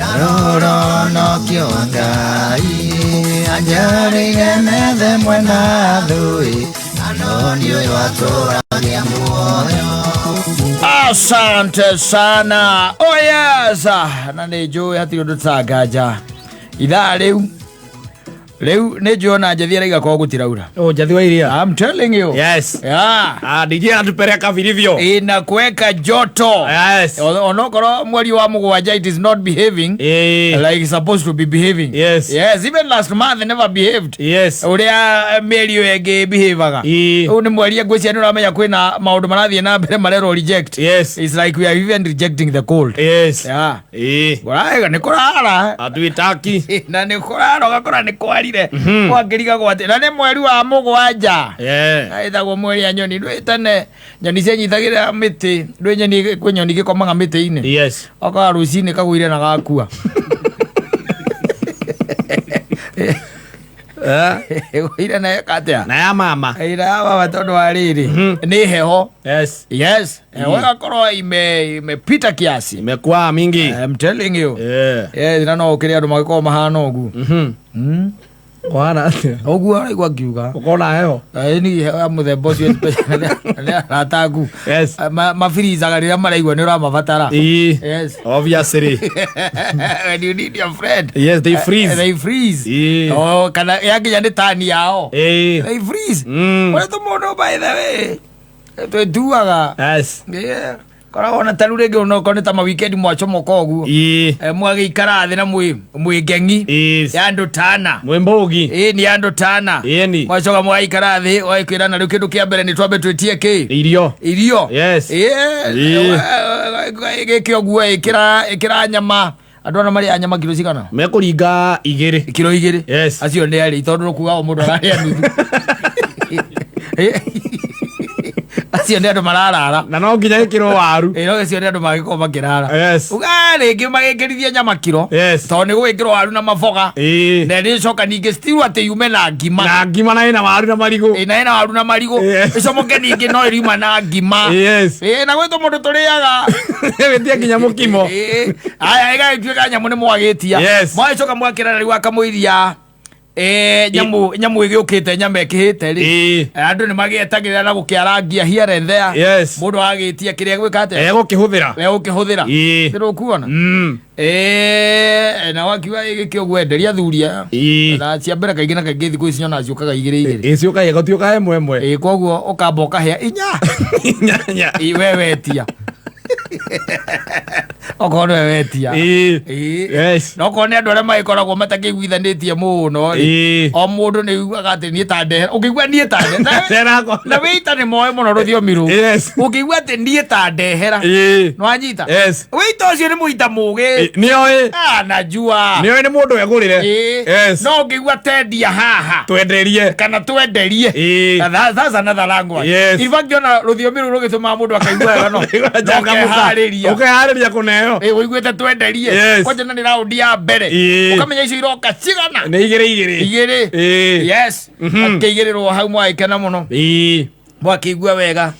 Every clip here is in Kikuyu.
Rororokio Ngai anjarĩire methe mwena thũĩ no nĩ ũyũ atũragia muoyo. Asante sana. Oh yes. Na nä njå hatirä å ndå tanganja ithaa rä u rä u nä njå ona njethi araiga korwo gå tiraura. Oh, Jathi wa iria. I'm telling you. Yes. Yeah. Ah, DJ anatupeleka vilivyo. Inakuweka joto. Yes. Onokorwo mweri wa mũgwanja it is not behaving Eh. like it's supposed to be behaving. Yes. Yes, even last month it never behaved. Yes. Ũrĩa mĩeri ĩyo ĩngĩ behaveaga. Ĩĩ. Ũyũ nĩ mweri ngwĩciria nĩ ũramenya kwĩna maũndũ marathiĩ na mbere marerwo reject. Yes. It's like we are even rejecting the cold. Yes. Yeah. Eh. Kũraga nĩ kũrara. Hatuitaki. Na nĩ kũrara ũgakora nĩ kwarire. Wakĩrigagwo atĩ na nĩ mweri wa mũgwanja. Yeah. Ĩtagwo mweri ya nyoni ndwĩ tene nyoni cianyitagĩrĩra mĩtĩ ndwĩ nyoni kwĩ nyoni gĩkomaga mĩtĩ-inĩ. Yes. Okaga rũcinĩ kagũire na gakua. Eh. Gũire na ĩka atĩa? Na ya mama. Ĩra ya baba tondũ wa rĩrĩ nĩ heho. Yes. Yes, heho ĩgakorwo imepita kiasi. Imekuwa mingi. I'm telling you. Yeah. Yes, na no ũkĩrĩ andũ magĩkorwo mahana ũguo. Mhm. Kwana atia? Ũguo araigua ngiuga. Ukona heho. Ĩni heho ya mũthemba ũcio especially nĩ arata aku. Yes. Mabirizaga rĩrĩa maraigua nĩ ũramabatara. Eh. Yes. Obviously. When you need your friend. Yes, they freeze. They freeze. Eh. Oh, kana yakinya nĩ tani yao. Eh. They freeze. Mm. Ũrĩa tũmũndũ by the way. Twĩtuaga. Yes. Yeah. Koragwo na taru rĩngĩ onokorwo nĩ ta mawikendi mwacomoka ũguo. Eh. Mwagĩikara thĩ na mwĩ ngeng'i Yes. ya andũ tana. Mwembogi. Ĩ nĩ andũ tana. Yeni. Mwacoka mwagaikara thĩ ũgakwĩra na rĩu kĩndũ kĩa mbere nĩ twambe twĩtie kĩ? Irio. Irio. Yes. Ĩ gĩkĩ ũguo ĩkĩra nyama. Andũ ana marĩa nyama kiro cigana? Mekũringa igĩrĩ. Kiro igĩrĩ. Yes. Acio nĩ arĩ tondũ kuga o mũndũ ararĩa nuthu. Acio nĩ andũ mararara. Na no nginya ĩkĩrwo waru. Ĩ no acio nĩ andũ magĩkorwo makĩrara. Yes. Uga rĩngĩ magĩkĩrithia nyama kiro. Yes. Tondũ nĩ gũgĩkĩrwo waru na maboga. Ĩĩ. Na ĩrĩcoka ningĩ still atĩ yume na ngima. Na ngima na ĩna waru na marigũ. Ĩ na ĩna waru na marigũ. Yes. Ĩcomoke ningĩ no ĩriuma na ngima. Yes. Ĩ na gwĩ tũmũndũ tũrĩaga. Wĩtie nginya mũkimo. Ĩ, aya ĩgagĩtuĩka nyamũ nĩ mwagĩtia. Yes. Mwagĩcoka mwakĩra rĩu akamũiria nyamũ ĩgĩũkĩte nyama ĩkĩhĩte rĩ. Ĩĩ. Andũ nĩ magĩetagĩrĩra na gũkĩarangia here and there. Yes. Mũndũ agĩtia kĩrĩa gwĩka atĩa? Egũkĩhũthĩra. Egũkĩhũthĩra. Ĩĩ. Nĩrũkuona? Mm. Na wakiuga gĩkĩ ũguo enderia athuri aya. Ĩĩ. Na cia mbere kaingĩ na kaingĩ thikũ ici nyonaga ciũkaga igĩrĩ igĩrĩ. Ĩĩ ciũkaga gũtiũkaga ĩmwe ĩmwe. Ĩ koguo ũkamba ũkahĩa inya. Inyanya. Ĩ we wetia. Okorwo nĩwe wetia. Ĩĩ. Ĩ. Yes. Na okorwo nĩ andũ arĩa magĩkoragwo matakĩiguithanĩtie mũno rĩ. Ĩĩ. O mũndũ nĩ ugaga atĩ niĩ ta ndehera. Ũngĩigua niĩ ta ndehera. Ndehera akwa. Na wĩita nĩ moĩ mũno rũthiomi rũu. Yes. Ũngĩigua atĩ niĩ ta ndehera. Ĩĩ. Nĩwanyita? Yes. Wĩita ũcio nĩ mũita mũgĩ. Nĩoĩ. Ah, najua. Nĩoĩ nĩ mũndũ egũrĩre. Ĩĩ. Yes. No ũngĩigua tendia haha. Twenderie. Kana twenderie. Ĩĩ. Na that's another language. Yes. In fact, ona rũthiomi rũu rũgĩtũmaga mũndũ akaigua wega no. Changamka. Ũkeharĩria. Ũkeharĩria kũneo. Ĩ ũiguĩte twenderie. Yes. Kwanja na nĩ raundi ya mbere. Ĩĩ. Ũkamenya icio iroka cigana. Nĩ igĩrĩ igĩrĩ. Igĩrĩ. Ĩĩ. Yes. Akĩigĩrĩrwo hau mwagĩkena mũno. Ĩĩ. Mwakĩigua wega.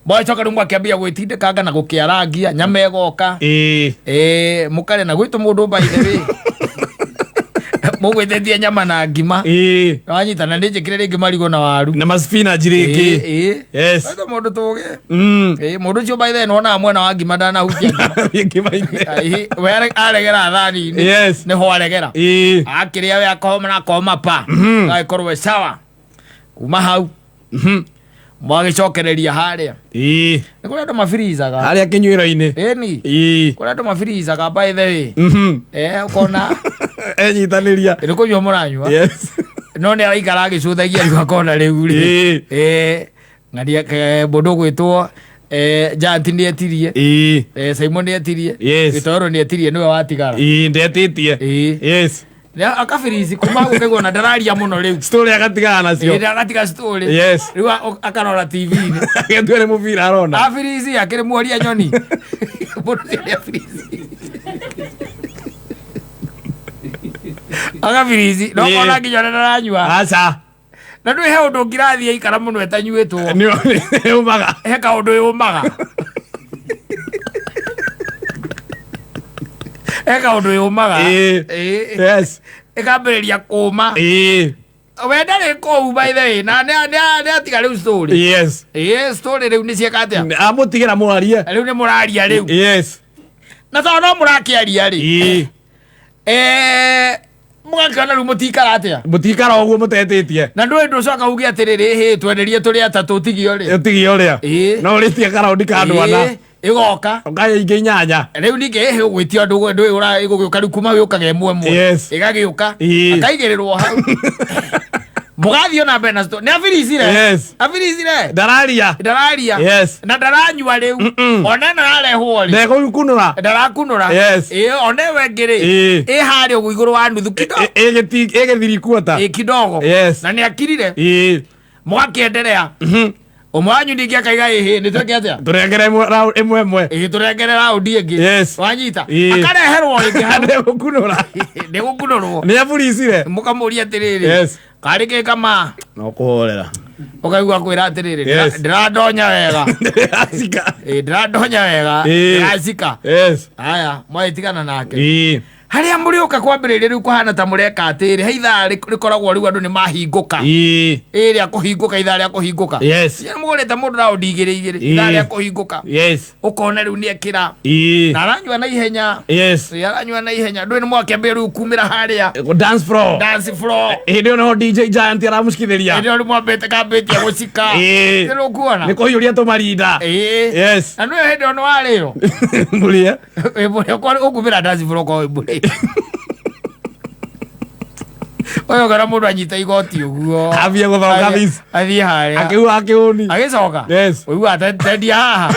Mwacoka rĩu mwakĩambia gwĩtindĩkanga na gũkĩarangia nyama ĩgoka. Ĩĩ. Ĩĩ mũkarĩa na gwĩtũ mũndũ by the way. Mũgwĩtĩtie nyama na ngima. Ĩĩ. Wanyita na nĩ njĩkĩre rĩngĩ marigũ na waru. Na maspinach rĩngĩ. Ĩĩ. Yes. Gwĩtũ mũndũ tũgĩ. Mm. Ĩĩ mũndũ ũcio by the way nĩwonaga mwena wa ngima ndanahutia ngima. Ngima-inĩ. Ai, we aregera thani-inĩ. Yes. Nĩho aregera. Ĩĩ. Akĩrĩa we akoma na akoma pa. Agĩkorwo e sawa. Kuma hau mwagĩcokereria harĩa. Ĩĩ. Nĩ kũrĩ andũ mabirizaga. Harĩa kĩnyuĩro-inĩ. Ĩni. Ĩĩ. Kũrĩ andũ mabirizaga by the way. Mhm. Ũkona Enyitanĩria. nĩ kũnyua mũranyua. Yes. No nĩ araikara agĩcũthagia rĩu akona rĩu rĩ. Ĩĩ. Ng'ania mũndũ ũgwĩtwo Janti nĩ etirie. Ĩĩ. Simon nĩ etirie. Yes. Gĩtoero nĩ etirie nĩwe watigara. Ĩĩ ndetĩtie. Ĩĩ. Yes. Nĩ akabirici kuma hau ũkaigua ona ndararia mũno rĩu. Story agatigana nacio. Ĩĩ, agatiga story. Yes. Rĩu akarora TV-inĩ. Agĩtua nĩ mũbira arona. Abirici akĩrĩ muoria nyoni. Mũndũ ũcio nĩ abirici. Agabirici no Ĩĩ. kona nginya ũrĩa ndaranyua. Aca. Na ndwĩ he ũndũ ũngĩrathiĩ aikara mũno ĩtanyuĩtwo. Nĩ umaga. He kaũndũ yũmaga. He kaũndũ yũmaga. Ĩĩ. Ĩĩ. Yes. Ĩkambĩrĩria kũma. Ĩĩ. We ndarĩ kũu by the way na nĩ atiga rĩu story. Yes. Ĩĩ, story rĩu nĩ cieka atĩa? Amũtigĩra mwarie. Rĩu nĩ mũraria rĩu. Yes. Na tondũ no mũrakĩaria rĩ. Ĩĩ. Mũgakĩona rĩu mũtikara atĩa? Mũtikara ũguo mũtetĩtie. Na ndũĩ ndũcoka uge atĩrĩrĩ, hĩ twenderie tũrĩ atatũ tigio rĩ. Ũtigio ũrĩa. Ĩĩ. No ũrĩtie karaundi ka andũ ana. Ĩĩ, ĩgoka. Ũkaya ingĩ inyanya. Rĩu ningĩ ĩhĩ ũgwĩtio andũ ndũĩ ũra ĩgũgĩũka rĩu kuma gĩũkaga ĩmwe ĩmwe. Yes. Ĩgagĩũka. Ĩĩ. Akaigĩrĩrwo hau. Mũgathiĩ ona mbere na sto- nĩ abiricire. Yes. Abiricire. Ndararia. Ndararia. Yes. Na ndaranyua rĩu. Ona ĩno yarehwo rĩ. Ndegũkunũra. Ndarakunũra. Yes. Ĩĩ, ona ĩyo ĩngĩ rĩ. Ĩĩ. Ĩ harĩa ũguo igũrũ wa nuthu kidogo. Ĩgĩthiri kuota. Ĩ kidogo. Yes. Na nĩ akirire. Ĩĩ. Mũgakĩenderea. Ũmwe wanyu ningĩ akaiga ĩhĩ nĩ twĩke atĩa? Tũrengere ĩmwe ĩmwe. Ĩhĩ tũrengere raundi ĩngĩ. Yes. Wanyita. Ĩĩ. Akareherwo rĩngĩ hau. Ndegũkunũra. Nĩ gũkunũrwo. Nĩ aburicire. Mũkamũria atĩrĩrĩ. Yes. Karĩ kĩ kama. No kũhorera. Ũkaigua kwĩra atĩrĩrĩ. Yes. Ndĩrandonya wega. Ndĩracika. Ĩĩ, ndĩrandonya wega. Ĩĩ. Ndĩracika. Yes. Haya, mwagĩtigana nake. Ĩĩ. Harĩa mũrĩũka kwambĩrĩria rĩu kũhana ta mũreka atĩrĩ, he ithaa rĩkoragwo rĩu andũ nĩ mahingũka. Ĩĩ. Ĩĩ, rĩa kũhingũka, ithaa rĩa kũhingũka. Yes. Nĩ mũgũrĩte mũndũ raundi igĩrĩ igĩrĩ, Ĩĩ. ithaa rĩa kũhingũka. Yes. Ũkona rĩu nĩ ekĩra. Ĩĩ. Na aranyua na ihenya. Yes. Ĩĩ, aranyua na ihenya. Ndũĩ nĩ mwakĩambia rĩu kumĩra harĩa. Dance floor. Dance floor. Hĩndĩ ĩyo nĩho DJ Giant aramũcikithĩria. Hĩndĩ ĩyo rĩu mwambĩte kambĩtie gũcika. Ĩĩ. Nĩ ũkuona? Nĩ kũhiũria tũmarinda. Ĩĩ. Yes. Na nĩwe hĩndĩ ĩyo nĩ warĩo. Mũrĩe. Wĩ mũrĩo kwa ũkumĩra dance floor kwa wĩ mũrĩo. Ũyũ ngara mũndũ anyita igoti ũguo. Ambie gũthonga this. Athiĩ harĩa. Akĩhuha kĩhũni. Agĩcoka. Yes. Ũigua tendia haha.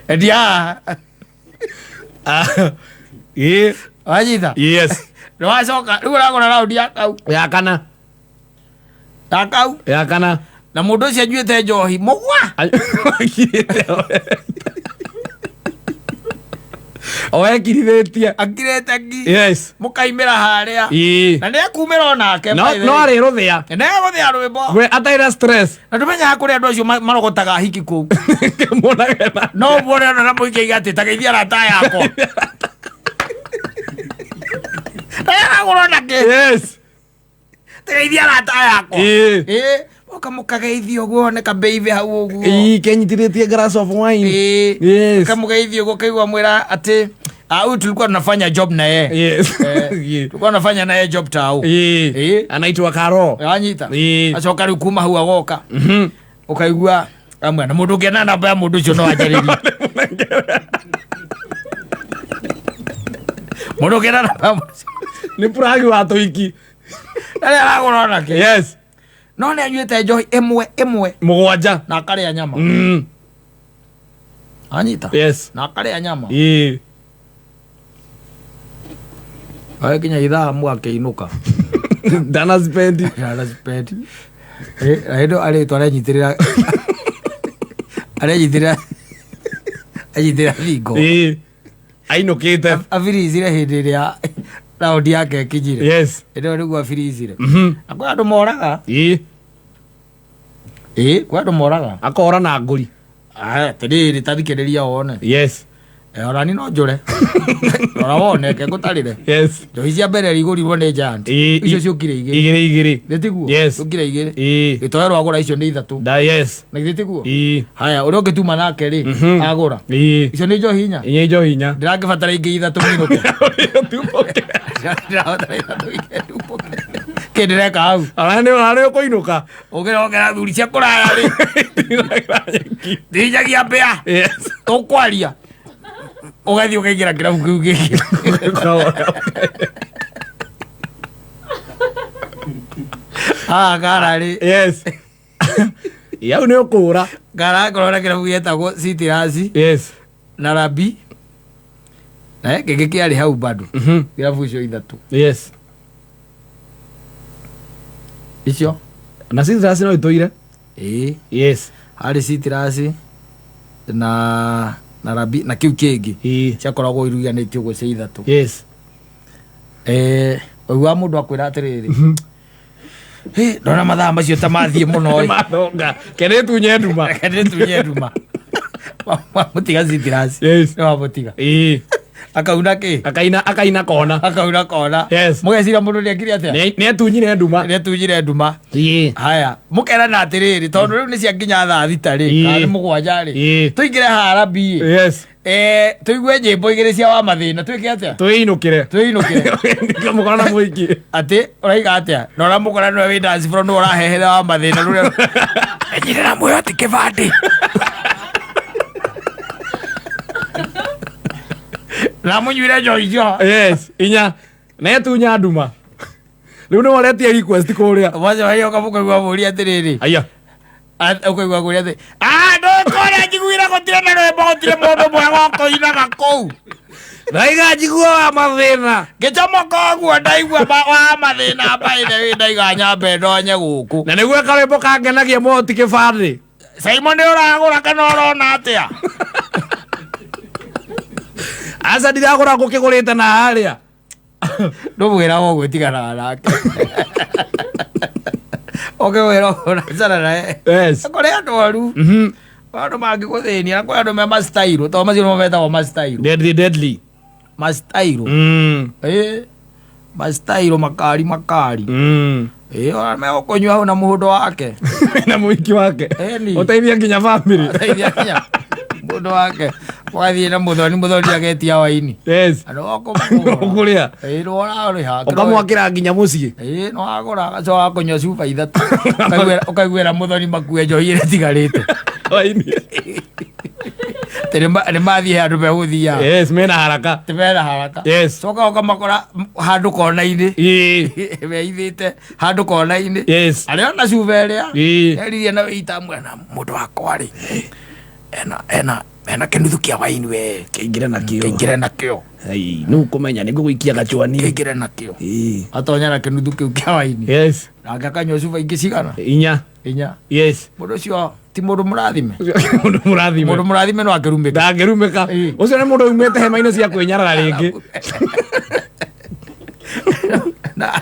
Endia haha. Ĩĩ. Wanyita. Yes. Nĩ wacoka rĩu ũragũra raundi ya kau. Ya kana. Ya kau. Ya kana. Na mũndũ ũcio anyuĩte njohi mũgwa. Akirĩte. O ekirithĩtie. Akirĩte ngi. Yes. Mũkaimĩra harĩa. Ĩĩ. Na nĩ ekumĩra onake. No by the no way. arĩ rũthĩa. Nĩ egũthĩa rwĩmbo. Gwe atarĩ na stress. Na ndũmenyaga kũrĩa andũ acio marogotaga hiki kũu. Kĩmuonage na. No muone ona na mũingĩ aiga atĩ ta geithia arata yakwa. Na aragũra ona kĩ. Yes. Ta geithia arata yakwa. Ĩĩ. Ĩĩ. Mũka mũkageithia ũguo one ka baby hau ũguo. Ĩĩ kenyitithĩtie glass of wine. Ĩĩ. Yes. Kamũgeithia ũguo kaigua mwĩra atĩ ah, huyu tulikuwa tunafanya job na yeye. Yes. Eh, Ĩĩ. tulikuwa tunafanya na yeye job tao. Ĩĩ. Ĩĩ. Anaitwa Karo. Wanyita. Ĩĩ. Acoka rĩu kuma hau agoka. Ũkaigua amwe na mũndũ ũngĩ na namba ya mũndũ ũcio no anjarĩrie. Mũndũ ũngĩ na namba ya mũndũ ũcio. Nĩ puragi wa tũiki. Na nĩ aragũra onake. Yes. No nĩ anyuĩte njohi ĩmwe ĩmwe Mũgwanja. na akarĩa nyama. Anyita. Yes. Na akarĩa nyama. Ĩĩ. Agĩkinya ithaa mũgakĩinũka. Ndana spend. Ndana spend. Hĩndĩ arĩtwo arenyitĩrĩra arenyitĩrĩra anyitĩrĩra thingo. Ĩĩ. Ainũkĩte. Abiricire hĩndĩ ĩrĩa raundi yake ĩkinyire. Yes. Hĩndĩ ĩyo nĩguo abiricire. Na kwĩ andũ moraga. Ĩĩ. Ĩĩ, kwĩ andũ moraga. Akora na ngũri. Aya, atĩrĩrĩ ta thikĩrĩria wone. Yes. Ona ni no njũre. Rora wone ke ngũtarĩre. Yes. Njohi cia mbere igũrirwo nĩ Giant. Ĩĩ. Icio ciũkire igĩrĩ. Igĩrĩ igĩrĩ. Githĩ tiguo? Yes. Ciũkire igĩrĩ. Ĩĩ. Gĩtoero agũra icio nĩ ithatũ. Da yes. Na githĩ tiguo? Ĩĩ. Haya, ũrĩa ũngĩ tuma nake rĩ, agũra. Ĩĩ. Icio nĩ njohi inya. Inya njohi inya. Ndĩrangĩbatara ingĩ ithatũ minũke. Tumboke. Ndĩrabatara ithatũ ingĩ ndumboke. Kĩ ndĩreka hau? Ona nĩ ona nĩ ũkũinũka. Ũngĩrokera thuri cia kũraya rĩ. Ndinyagia mbĩa. Yes. Tũkwaria. Ũgathiĩ ũkaingĩra kĩrabu kĩu kĩngĩ. Haha Ngara rĩ. Yes. Yau nĩ ũkũra. Ngara akorwo na kĩrabu gĩetagwo Citrus Yes. na Rabi. Na kĩngĩ kĩarĩ hau bado. Irabu icio ithatũ. Yes. Icio? Na Citrus no ĩtũire. Ĩĩ. Yes. Harĩ Citrus na Rabi na kĩu kĩngĩ. Ĩĩ. Ciakoragwo iruganĩtio ũguo cia ithatũ. Yes. Ũiguaga mũndũ akwĩra atĩrĩrĩ. Hĩ, ndona mathaa macio ta mathiĩ mũno ĩ. Mathonga. Kene tunye nduma. Reke ndĩtunye nduma. Wamũtiga citrus. Yes. Nĩ wamũtiga. Ĩĩ. Akauna kĩ? Akaina akaina kona. Akauna kona. Yes. Mũgeciria mũndũ nĩekire atĩa? Nĩ atunyire nduma. Nĩatunyire nduma. Ĩĩ. Haya, mũkerana atĩrĩrĩ, tondũ rĩu nĩ cia nginya thaa thita rĩ, Ĩĩ. kana nĩ mũgwanja rĩ, Ĩĩ. tũingĩre harambi ĩ. Yes. Eh, tũigue nyĩmbo igĩrĩ cia wa mathĩna, twĩke atĩa? Twĩinũkĩre. Twĩinũkĩre. Mũkora na mũiki. Atĩ, ũraiga atĩa? Na ũramũkora nĩwe wĩ dance floor nĩwe ũrahehera wa mathĩna rũrĩa. Menyerera muoyo ti kĩbandĩ. Na mũnyuire njohi icio. Yes. Inya. Na etunya nduma. Rĩu nĩ waretia request kũrĩa. Mwaca wahiĩ ũkamũkaigua mũria atĩrĩrĩ. Aya. Ũkaigua kũrĩa atĩ, "Ah, ndũkũrĩa njiguire gũtirĩ na rwĩmbo gũtirĩ mũndũ mwega ũkũinaga kũu." Ndaiga njigua wa mathĩna. Ngĩcomoka ũguo ndaigua wa mathĩna by the way ndaiga nyambe ndonye gũkũ. Na nĩguo karwĩmbo kangenagia mũhoti kĩbandĩ. Simon nĩ ũragũra kana ũrona atĩa? Aca ndiragũra ngũkĩgũrĩte na harĩa. Ndũmwĩra ũguo tiganaga nake. Ũkĩmwĩra ũguo ũracana naye. Yes. Kũrĩ andũ aru. Andũ mangĩgũthĩnia na kũrĩ andũ me mastairo tondũ macio nĩmo metagwo mastairo. Deadly deadly. Mastairo. Ĩĩ. Mastairo makari makari. Ĩĩ ona megũkũnyua hau na mũhũndo wake. Na mũhiki wake. Ĩni. Ũteithia nginya family. Ateithia nginya mũndũ wake. Ũgathiĩ na mũthoni mũthoni agetia waini. Yes. Andũ gũkũmũgũra. Ũkũrĩa. Ĩĩ nĩwe ũrarĩha. Ũkamwakĩra nginya mũciĩ. Ĩĩ nĩwagũra agacoka kũnyua cuba ithatũ. Ũkaiguĩra mũthoni makue njohi ĩrĩa ĩtigarĩte. Waini. Atĩ nĩmathiĩ handũ megũthiaga. Yes, mena haraka. Atĩ mena haraka. Yes. Coka ũkamakora handũ kona-inĩ. Ĩĩ. Meithĩte handũ kona-inĩ. Yes. Arĩa ona cuba ĩrĩa. Ĩĩ. Eririe na wĩita mwena mũndũ wakwa rĩ. Ena kĩnuthu kĩa waini we. Kĩingĩre nakĩo. Kĩingĩre nakĩo. Ai, nĩ ũkũmenya nĩ ngũgũikia gacuani. Kĩingĩre nakĩo. Ĩĩ. Atonya na kĩnuthu kĩu kĩa waini. Yes. Nake akanyua cuba ingĩ cigana? Inya. Inya. Yes. Mũndũ ũcio ti mũndũ mũrathime. Mũndũ mũrathime. Mũndũ mũrathime no akĩrumĩka. Ndangĩrumĩka. Ĩĩ. Ũcio nĩ mũndũ umĩte hema-inĩ cia kwĩnyarara rĩngĩ. Na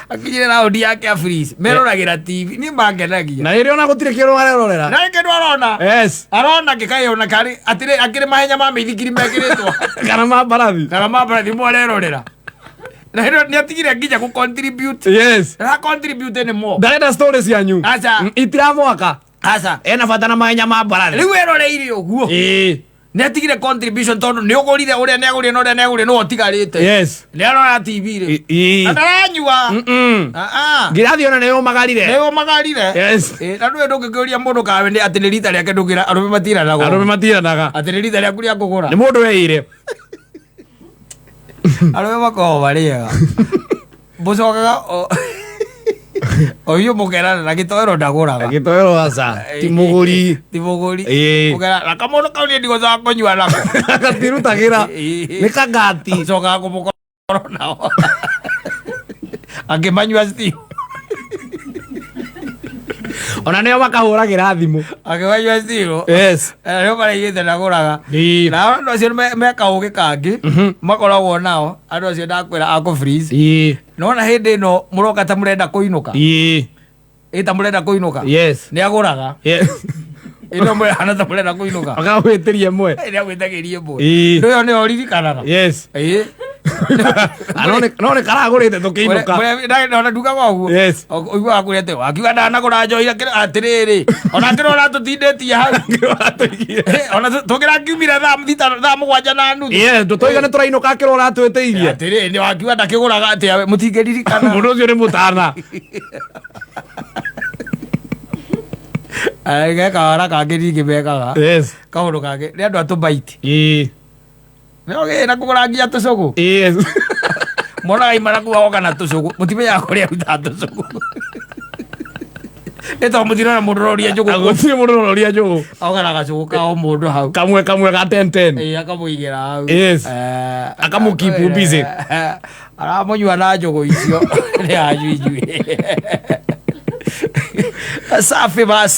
akinyire raundi yake ya freeze. Meroragĩra TV. Niĩ mangenagia. Na rĩrĩa ona gũtirĩ kĩndũ arerorera. Na kĩndũ arona. Yes. Arona gĩkaĩ ona karĩ atĩrĩ akĩrĩ mahenya ma mĩithikiri mekĩrĩtwo. Kana ma mbarathi. Kana ma mbarathi mo arerorera. Na ĩno nĩatigire nginya gũ contribute. Yes. Ra contribute anymore. Ndarenda story cianyu. Aca. Itiramwaka. Aca. Ena bata na mahenya ma mbarathi. Rĩu eroreire ũguo. Ĩĩ. Nĩatigire contribution tondũ nĩũgũrire ũrĩa nĩagũrire na ũrĩa nĩagũrire nĩwe ũtigarĩte. Yes. Nĩarora TV rĩ. Ĩĩ. Na ndaranyua. Ngirathi ona nĩ ũmagarire. Nĩũmagarire. Yes. Ĩĩ, na ndũĩ ndũngĩkĩũria mũndũ kawe nĩ atĩ nĩ rita rĩake ndũngĩra arũme matiranaga. Arũme matiranaga. Atĩ nĩ rita rĩaku rĩa kũgũra. Nĩ mũndũ weire. Arũme makoragwo marĩ ega. Mũcokaga o inyuĩ mũkerana na gĩtoero ndagũraga. Gĩtoero aca. Ti mũgũri. Ti mũgũri. Ĩĩ. Mũkerana na kamũndũ kau niĩ ndigũcoka kũnyua nako. Gatirutagĩra. Ĩĩ. Nĩ kangati. Ũcokaga kũmũkorwo nao. Angĩmanyua stew. Ona nĩo makahũragĩra thimũ. Angĩmanyua stew. Yes. Nĩo maraigĩte ndagũraga. Ĩĩ. Na andũ acio me kaũgĩ kangĩ makoragwo nao andũ acio ndakwĩra a kũ freeze. Ĩĩ. Nona hĩndĩ ĩno mũroka ta mũrenda kũinũka. Ĩĩ. Ĩ ta mũrenda kũinũka. Yes. Nĩ agũraga. Yes. Ĩno mũrehana ta mũrenda kũinũka. Akagwĩtĩria ĩmwe. Nĩ agwĩtagĩria ĩmwe. Ĩĩ. Ndũyo nĩyo ũririkanaga. Yes. Ĩĩ. No nĩ karagũrĩte tũkĩinũka. Ona ndugaga ũguo. Yes. Ũiguaga kũrĩa atĩ wakiuga ndanagũra njohi atĩrĩrĩ. Ona akĩrora tũtindĩtie hau. Ona tũkĩrakiumire thaa thita thaa mũgwanja na nuthu. Yes, tũtoiga nĩ tũrainũka akĩrora ũratwĩtĩirie. Atĩrĩrĩ nĩ wakiuga ndakĩgũraga atĩa mũtingĩririkana. Mũndũ ũcio nĩ mũtana. Geka kangĩ ningĩ mekaga. Yes. Kaũndũ kangĩ nĩ andũ a tũbaiti. Ĩĩ. Nĩ na kũgũra nginya tũcũgũ. Yes. Monaga imara kuga oka na tũcũgũ. Mũtimenyaga kũrĩa arutaga tũcũgũ. Nĩ tondũ mũtirona mũndũ ũroria njũgũ. Gũtirĩ mũndũ ũroria njũgũ. Oka na gacũgũ ka o mũndũ hau. Kamwe kamwe ga 10 10. Ĩĩ akamũigĩra hau. Yes. Akamũ keep busy. Aramũnyua na njũgũ icio. Nĩ anyuinyui. Safi basi.